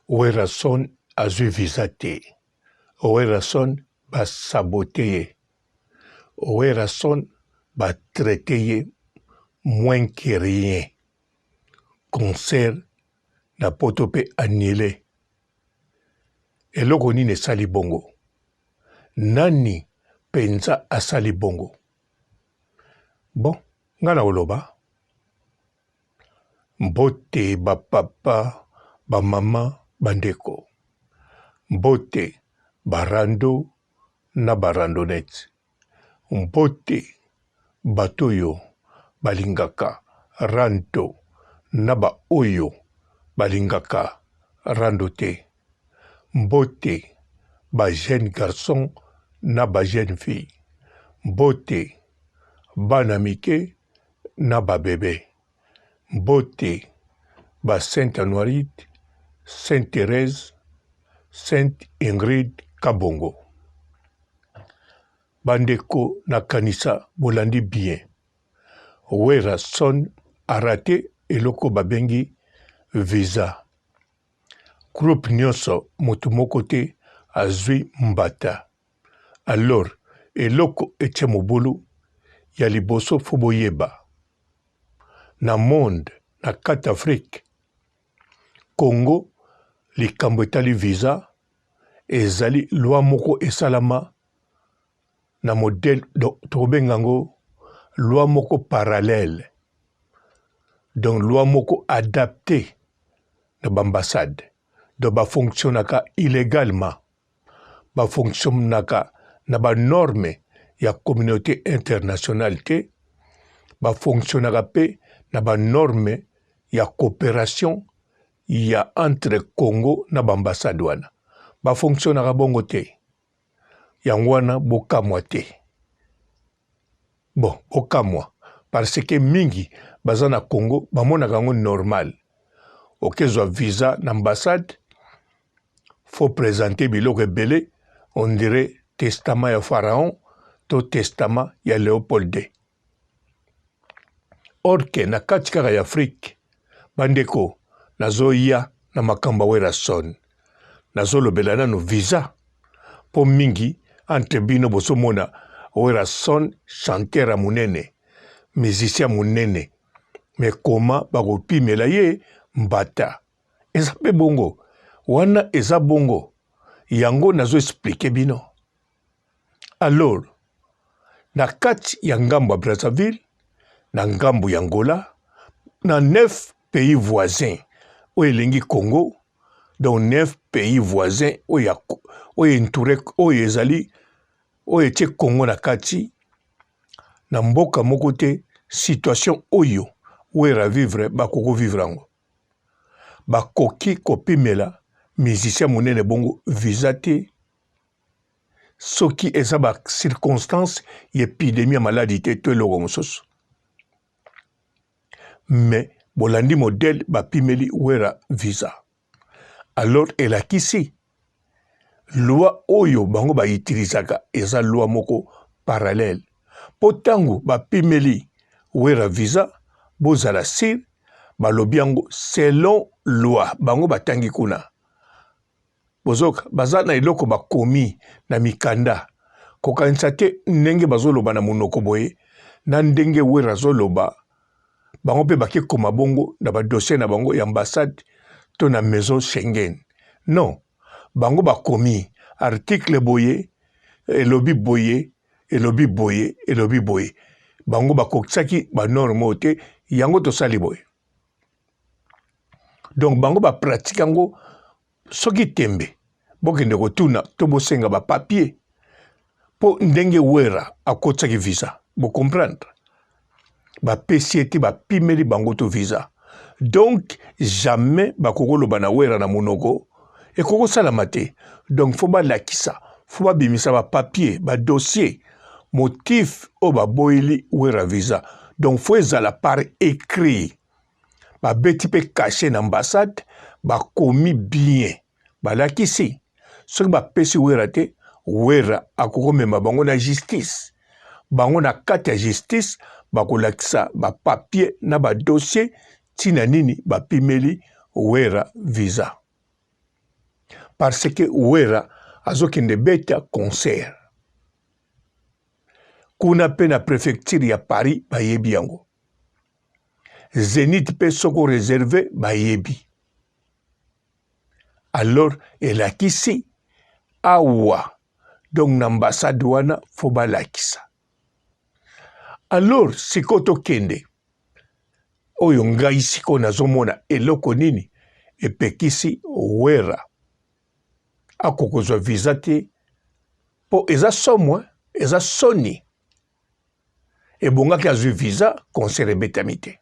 Werrason azui visa te. Werrason ba sabote ye. Werrason ba traite ye moins que rien. Concert na poto pe annule. Eloko nini esali bongo? Nani penza asali bongo? Bon, nga nakoloba Mbote ba papa, ba mama, ba ndeko. Mbote ba rando na ba randonnette. Mbote bato oyo balingaka rando na ba oyo balingaka rando te. Mbote ba jeunes garçons na ba jeunes filles. Mbote bana mike na ba bebe. Mbote ba Sainte Anuarite, Sainte Therèse, Sainte Ingrid Kabongo. Ba ndeko na kanisa bolandi bien. Werrason a rate eloko babengi visa. Groupe nionso mutu moko te azui mbata. Alors eloko etie mobulu ya liboso faut boyeba na monde na kati Afrique Congo likambo etali visa ezali loi moko esalama na modèle donc tokobenga yango loi moko parallèle donc loi moko adapte na ba ambassade donc ba fonctionnaka illegalement. ba fonctionnaka na ba normes ya communaute internationale te, ba fonctionnaka pe na ba normes ya cooperation ya entre Congo na ba ambassades wana. Ba fonctionnaka bongo te. Yango wana bokamwa te. Bon, bokamwa parce que mingi baza na Congo bamonaka yango normal. Okezwa visa na ambassade faut presenter biloko ebele on dirait testament ya pharaon to testament ya Leopold II. Or que na kati kaka ya Afrique bandeko nazoya na makambo ya Werrason nazolobela nanu visa mpo mingi entre bino bozomona Werrason chanteur ya monene musicien monene mais koma bakopimela ye mbata Eza pe bongo. Wana eza bongo. Yango nazo expliquer bino. Alors, na kati ya ngambo ya Brazzaville, na ngambo ya Angola, na neuf pays voisins oyo elingi Congo, donc neuf pays voisins oyo oyo entoure oyo ezali oyo etie Congo na kati, na mboka moko te situation oyo Werra vivre bakoko vivre yango. Bakoki kopimela musicien munene bongo visa te soki eza ba circonstances ya epidemie ya maladi te to eloko mosusu. Mais bolandi modèle bapimeli Werra visa. Alors elakisi loi oyo bango ba utilisaka eza loi moko parallèle po tango bapimeli Werra visa bozala sur balobi yango selon loi bango batangi kuna bozoka baza na eloko bakomi na mikanda kokanisa te ndenge bazoloba na monoko boye na ndenge Werra azoloba bango mpe bake koma bongo na ba dossier na bango ya ambassade to na maison Schengen non bango bakomi article boye elobi boye elobi boye elobi boye bango bakokisaki ba norme oyo te yango tosali boye donc bango ba pratique yango soki tembe bokende kotuna to bosenga ba papier mpo ndenge Werra akotisaki visa bo comprendre bapesi ye te bapimeli bango to visa donc jamais bakoki koloba na Werra na monoko ekoki kosalama te donc fo balakisa fo babimisa ba papier ba dossier motif oyo baboyeli Werra visa donc fo ezala par écrit babeti mpe cachet na ambassade bakomi bien balakisi soki bapesi Werra te Werra akoki komema bango na justice bango na kati ya justice bakolakisa ba papier na ba dossier ntina nini bapimeli Werra visa. Parce que Werra azokende beta concert kuna mpe na prefecture ya Paris bayebi yango. Zenith mpe soko reserve bayebi. Alors elakisi awa donc na ambassade wana fo balakisa. Alors sikoyo tokende oyo ngai sikoyo nazomona eloko nini epekisi Werra akokozwa visa te mpo eza somo eza soni ebongaki azwi visa concert ebetami te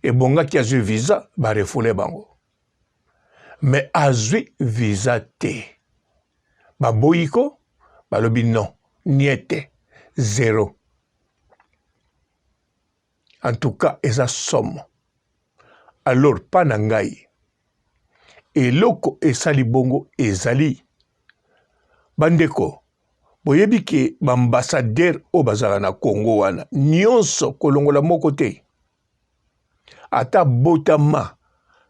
ebongaki azwi visa barefoule bango me azwi visa te baboyi ko balobi non niete zero en tout cas eza somo alors pa na ngai eloko esali bongo ezali bandeko boyebi ke baambassadeur oyo bazalaka na congo wana nyonso kolongola moko te ata abotama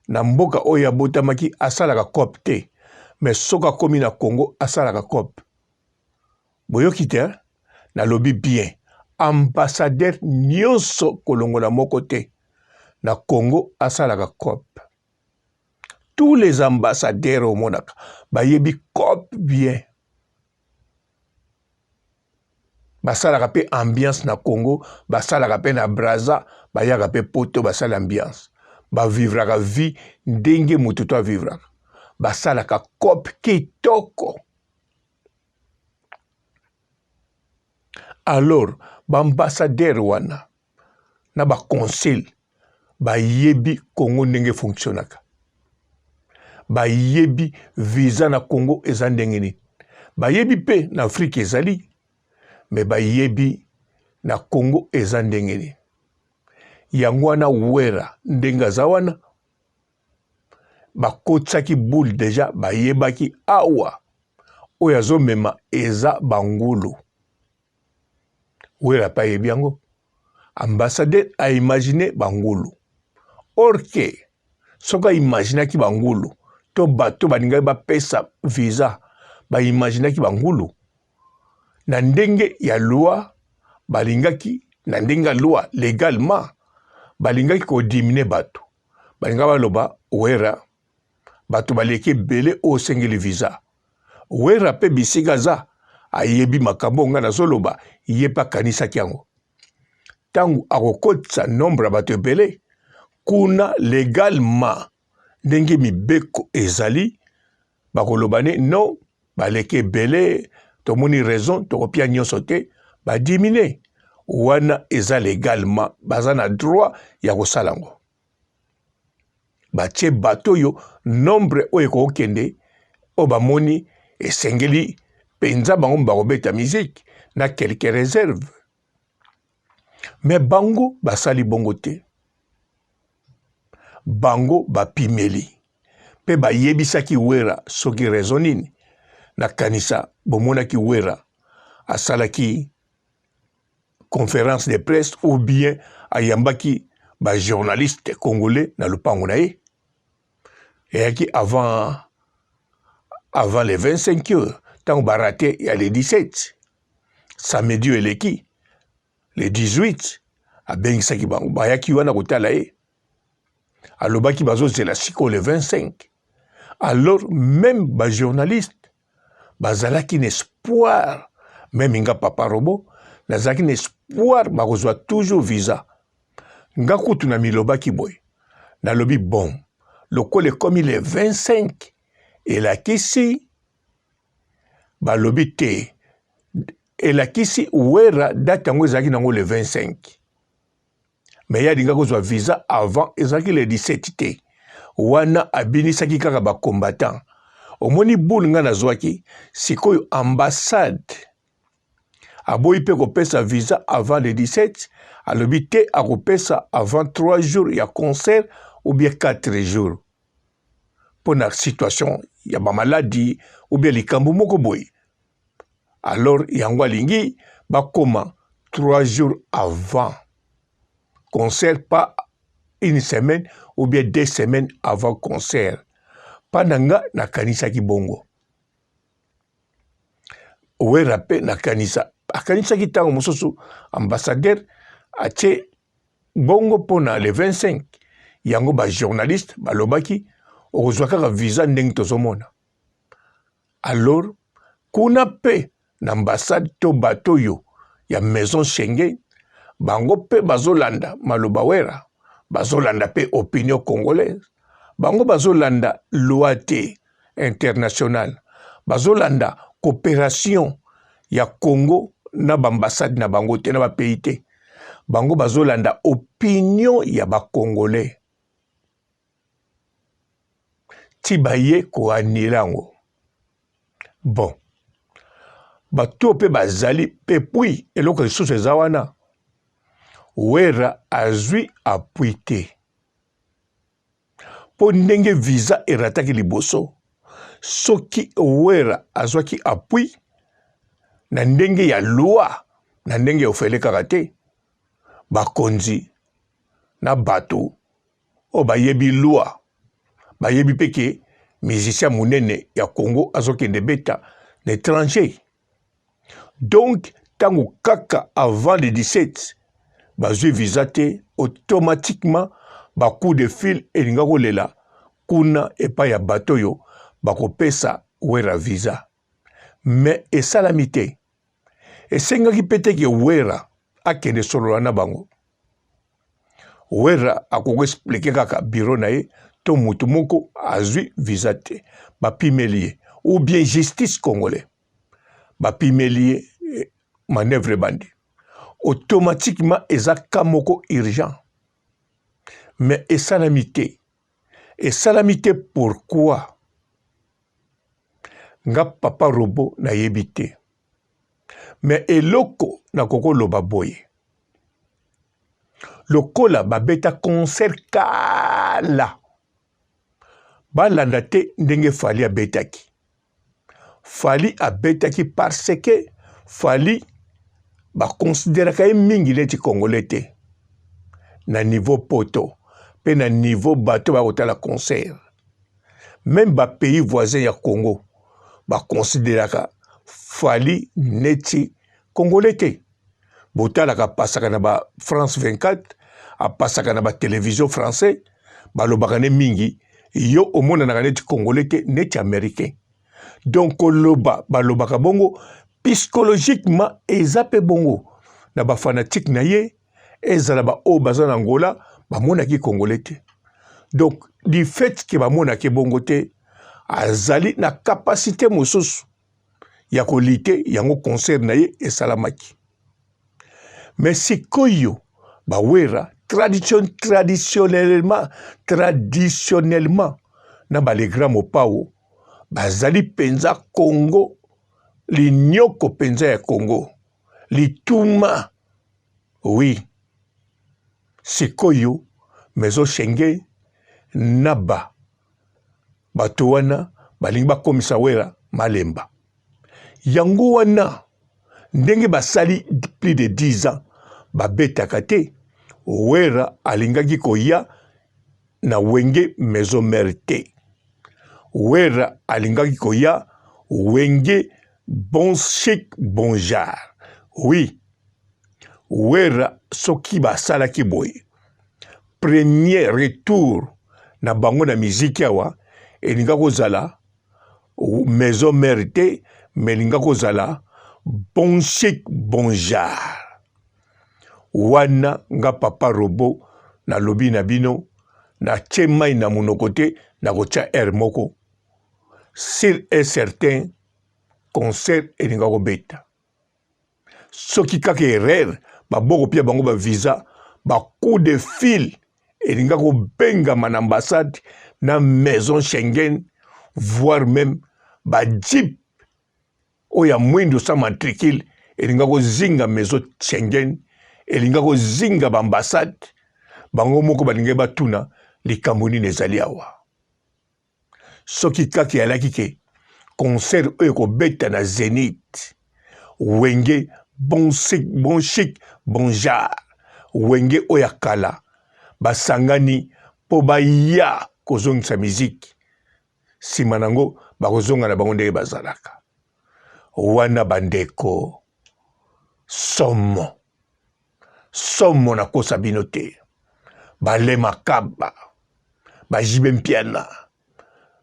na mboka oyo abotamaki asalaka cop te me soki akomi na congo asalaka cop Boyoki te hein? Nalobi bien ambassadeur nionso kolongola moko te na Congo asalaka coop. Tous les ambassadeurs omonaka bayebi coop bien. Basalaka pe ambiance na Congo, basalaka pe na Brazza, bayaka pe poto basala ambiance. Ba vivraka vie ndenge mutu to avivraka. Basalaka coop kitoko. Alors ba ambassadeurs wana na ba consul bayebi Congo ndenge fonctionnaka, bayebi visa na Congo eza ndenge nini, bayebi mpe na Afrique ezali me bayebi na Congo eza ndenge nini. Yango wana Werra ndenge aza wana bakotisaki boule deja bayebaki awa oyo azomema eza bangulu wera pe ayebi yango ambassadeur aimagine bangulu or ke soki aimaginaki bangulu to bato balingaki bapesa visa baimaginaki bangulu na ndenge ya loi balingaki na ndenge ya loi legalement balingaki kodimine bato balinga baloba wera bato baleki ebele oyo osengeli visa wera mpe bisika aza ayebi makambo oyo ngai nazoloba ye mpe akanisaki yango ntango akokotisa nombre ya bato ebele kuna legalement ndenge mibeko ezali bakoloba ne non baleki ebele tomoni raison tokopia nyonso te badimine wana eza legalement baza na droit ya kosala yango batie bato oyo nombre oyo ekokende oyo bamoni esengeli mpenza bango bakobeta miziki na quelque reserve me bango basali bongo te bango bapimeli mpe bayebisaki Werra soki raison nini. Nakanisa bomonaki Werra asalaki conference de presse ou bien ayambaki ba journaliste congolais na lopango na ye eyaki avant avant le 25 heures ntango barate ya le 17 samedi oyo eleki le 18 abengisaki bango bayaki wana kotala ye alobaki bazozela sikoyo le 25 alors même bajournaliste bazalaki na espoir meme nga papa robo nazalaki na espoir bakozwa toujours visa nga kutu na milobaki boye nalobi bon lokola ekomi le 25 elakisi balobi te elakisi wera date yango ezalaki nango le 25 mais ye alingaki kozwa visa avant ezalaki le 17 te wana abinisaki kaka ba combattant omoni boule ngai nazwaki sikoyo ambassade aboyi mpe kopesa visa avant le 17 alobi te akopesa avant 3 jours ya concert ou bien 4 jours mpo na situation ya bamaladi ou bien likambo moko boye alors yango alingi bakoma 3 jours avant concert pas une semaine ou bien deux semaines avant concert. Mpa na nga nakanisaki bongo. Wera mpe nakanisa akanisaki ntango mosusu ambassadeur atie bongo mpo na le 25 yango ba journaliste balobaki okozwa kaka visa ndenge tozomona. Alors kuna mpe na ambassade to bato oyo ya maison Schengen bango mpe bazolanda maloba Wera, bazolanda mpe opinion congolaise, bango bazolanda loi te internationale, bazolanda cooperation ya Congo na ba ambassade na bango te na ba pays te, bango bazolanda opinion ya ba congolais ti baye ko annuler yango. Bon, bato oyo mpe bazali mpe puis eloko lisusu eza wana, Werra azwi appui te mpo ndenge visa erataki liboso, soki Werra azwaki appui na ndenge ya loi, na ndenge ya ofele kaka te, bakonzi na bato oyo bayebi loi bayebi mpe ke musicien monene ya Congo azokende beta na etranger. Donc ntango kaka avant le 17 bazwi visa te, automatiquement ba coup de fil elinga kolela kuna epai ya bato oyo bakopesa Werra visa. Mais esalami te. Esengaki mpe te ke Werra akende solola na bango. Werra akoki expliquer kaka bureau na ye to mutu moko azwi visa te bapimeli ye ou bien justice congolais bapimeli ye eh, manœuvre ebandi automatiquement eza cas moko urgent mais esalami te esalami te pourquoi nga papa robot nayebi te mais eloko nakoki koloba boye lokola babeta concert kala balanda te ndenge Fally abetaki Fally abetaki parce que Fally bakonsideraka ye mingi neti congolais te na niveau poto mpe na niveau bato bakotala concert meme ba pays voisin ya Congo bakonsideraka Fally neti congolais te botalaka apasaka na ba France 24 apasaka na ba television français balobaka ne mingi yo omonanaka neti congolais te neti américain donc koloba balobaka bongo psychologiquement eza mpe bongo na bafanatike na ye ezala baoyo baza na Angola bamonaki congolais te donc du fait ke bamonaki bongo te azali na capacité mosusu ya kolite yango concert na ye esalamaki mais sikoyo bawera tradition traditionnellement traditionnellement na ba le grand mopao bazali mpenza Congo linyoko mpenza ya Congo lituma oui sikoyo maison Schengen na ba bato wana balingi bakomisa Wera malemba yango wana ndenge basali plus de 10 ans babetaka te Wera alingaki koya na Wenge Maison Mère te Wera alingaki koya Wenge bon chic bon genre oui Wera soki basalaki boye premier retour na bango na miziki awa elinga kozala maison mère te mais elinga kozala bon chic bon genre wana nga papa robot nalobi na bino natie mai na monoko te nakotia heure moko sur et certain concert elinga kobeta soki kaka erreur baboko pia bango ba visa ba coup de fil elinga kobengama na ambassade na maison Schengen voire même ba jeep oyo ya mwindu sans matricule elinga kozinga maison Schengen elinga kozinga ba ambassade bango moko balingaki batuna likambo nini ezali awa soki kaka eyalaki ke concert oyo ekobeta na Zenith Wenge bon chic bon chic bon genre Wenge oyo ya kala basangani mpo baya kozongisa miziki. Nsima na yango bakozonga na bango ndenge bazalaka wana. Bandeko, somo somo, nakosa bino te. Bale Makaba, ba JB Mpiana,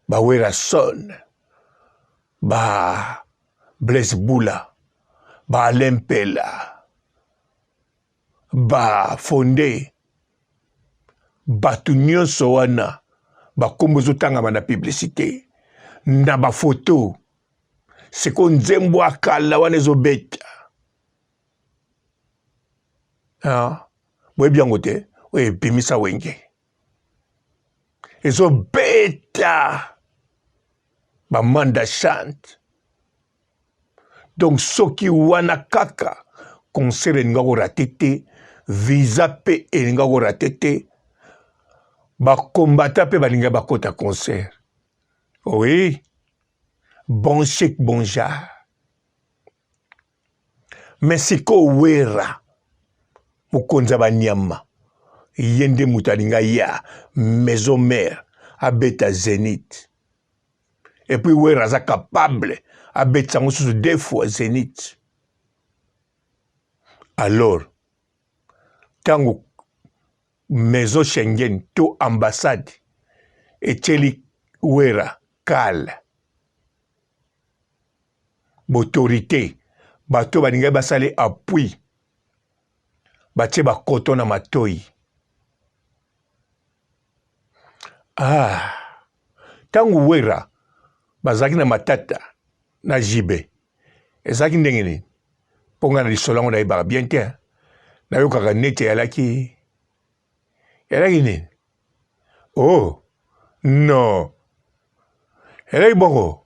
ba Werrason, ba Blaise Bula, ba Alain Mpela, ba Fonde, bato nyonso wana bakombo ezotangama na publicité na bafoto. Sikoyo nzembo ya kala wana ezobeta, ah, boyebi yango te, oyo ebimisa Wenge ezobeta bamanda chante. Donc soki wana kaka concert elinga korate te, visa mpe elinga korate te, bakombata mpe balinga bakota concert. Oui, bon chic bon genre. Mais sikoyo Wera, mokonzi ya banyama, ye nde moto alinga ya maison mère abeta Zenith. Et puis Wera aza capable abetisa yango susu deux fois Zenith. Alors ntango maison Schengen to ambassade etieli Wera kale b'autorite, bato balingaki basala appui batie bakoto na matoi. Ah, ntango Wera bazalaki na matata na JB, ezalaki ndenge nini? Mpo ngai na lisolo yango nayebaka bien te, nayokaka neti eyalaki eyalaki nini. Oh non, eyalaki bongo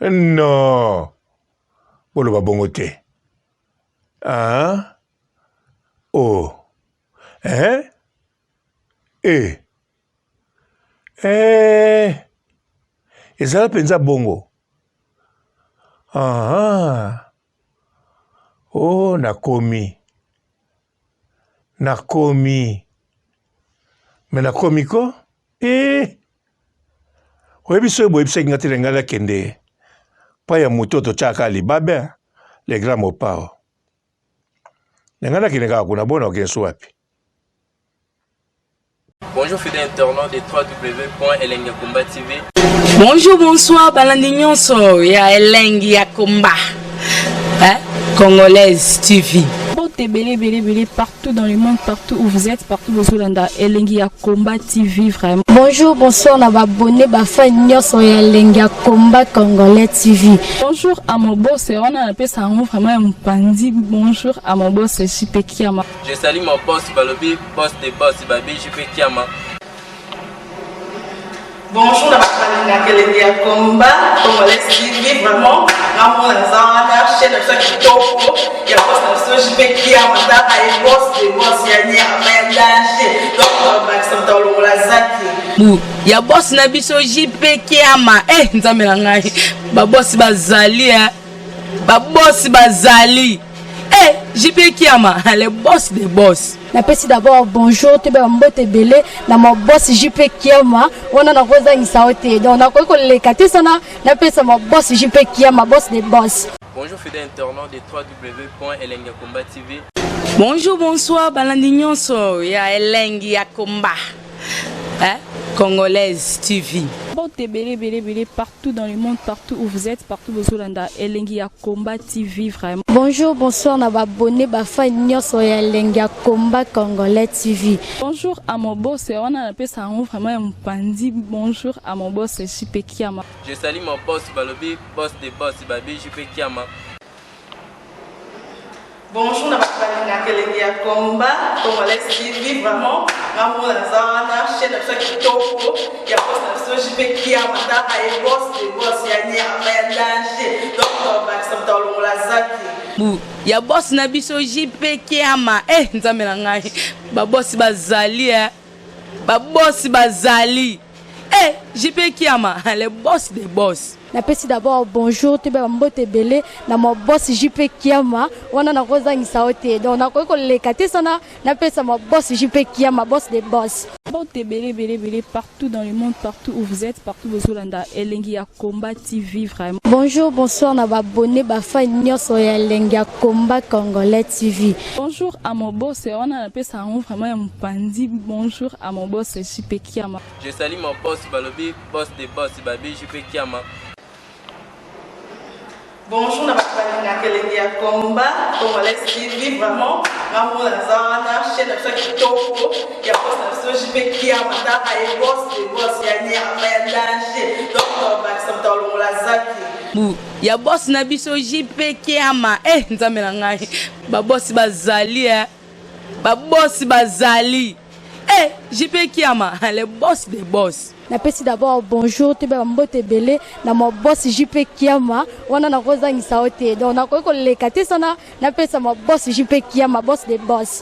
non, boloba bongo te. Ah, oh, eh, eh, eh, ezala mpenza bongo. Aha. Oh, nakomi nakomi me nakomi ko eh. Oyebi soki boyebisaki nga te na ngai nakende mpa ya moto oyo totyaka libabe, le grand Mopao, na ngai nakende kaka kuna. Bona okende so wapi? Bonjour fidèles internautes de www.elengiyakomba TV. Bonjour, bonsoir, balandi nyonso ya Elengi ya Komba, hein? Congolaise TV. Mbote ebele ebele ebele partout dans le monde, partout où vous êtes, partout bozolanda Elengi ya Combat TV vraiment. Bonjour, bonsoir na ba abonné, ba fan nyonso ya Elengi ya Combat Congolais TV. Bonjour à mon boss, wana napesa yango vraiment ya mopanzi. Bonjour à mon boss JP Kiama. Je salue mon boss balobi boss de boss babi JP Kiama. Bonjour na bato balingaka Elengi ya Combat Congolais TV, vraiment ngamona naza wana chaîne na biso ya kitoko ya boss na biso JP Kiama, tala ye boss de boss ya nyama ya danger, donc bakisa moto alongola zaki bu ya boss na biso JP Kiama. Eh, nzambe na ngai, babosi bazali, eh. Babosi bazali, eh, JP Kiama le boss de boss. Napesi d'abord bonjour toyeba mbote ebele na ma boss JP Kiama, wana nakozangisa yo te, donc nakoki koleka te sana napesa ma boss JP Kiama, boss de boss. Bonjour fidèles internautes de www.elengiyakomba TV. Bonjour, bonsoir, balandi nyonso ya Elengi ya Komba, hein? Congolaise TV. Mbote ebele ebele ebele partout dans le monde, partout où vous êtes, partout bozolanda Elengi ya Combat TV vraiment. Bonjour, bonsoir na ba abonné, ba fan nyonso ya Elengi ya Combat Congolais TV. Bonjour à mon boss, wana napesa yango vraiment ya mopanzi. Bonjour à mon boss JP Kiama. Je salue mon boss balobi boss de boss babi JP Kiama. Bonjour na bato balingaka Elengi ya Combat Congolais TV, vraiment ngamona naza wana chaîne na biso ya kitoko ya boss na biso JP Kiama, tala ye boss de boss ya nyama ya danger, donc bakisa moto alongola zaki bu ya boss na biso JP Kiama. Eh, nzambe na ngai, babosi bazali, eh. Babosi bazali, eh, JP Kiama le boss de boss. Napesi d'abord bonjour toyeba mbote ebele na ma boss JP Kiama, wana nakozangisa yo te, donc nakoki koleka te sana napesa ma boss JP Kiama, boss de boss. Mbote ebele ebele ebele partout dans le monde, partout où vous êtes, partout bozolanda Elengi ya Combat TV vraiment. Bonjour, bonsoir na baabonnés, bafans nyonso ya Elengi ya Combat Congolais TV. Bonjour à mon boss, wana napesa yango vraiment ya mopanzi. Bonjour à mon boss JP Kiama. Je salue mon boss balobi, boss de boss babi JP Kiama. Bonjour na bato balingaka Elengi ya Combat Congolais TV. Vraiment, nga moko naza wana, chaîne na biso ya kitoko ya boss na biso JP Kiama. Taka ye, boss de boss ya nyama ya danger. Donc bakisa moto alongola zaki. Bu ya boss na biso JP Kiama. E Nzambe na ngai, babosi bazali e, babosi bazali e, JP Kiama, le boss de boss. Napesi d'abord bonjour, toyeba mbote ebele na ma boss JP Kiama. Wana nakozangisa yo te, donc nakoki koleka te sana napesa ma boss JP Kiama, boss de boss.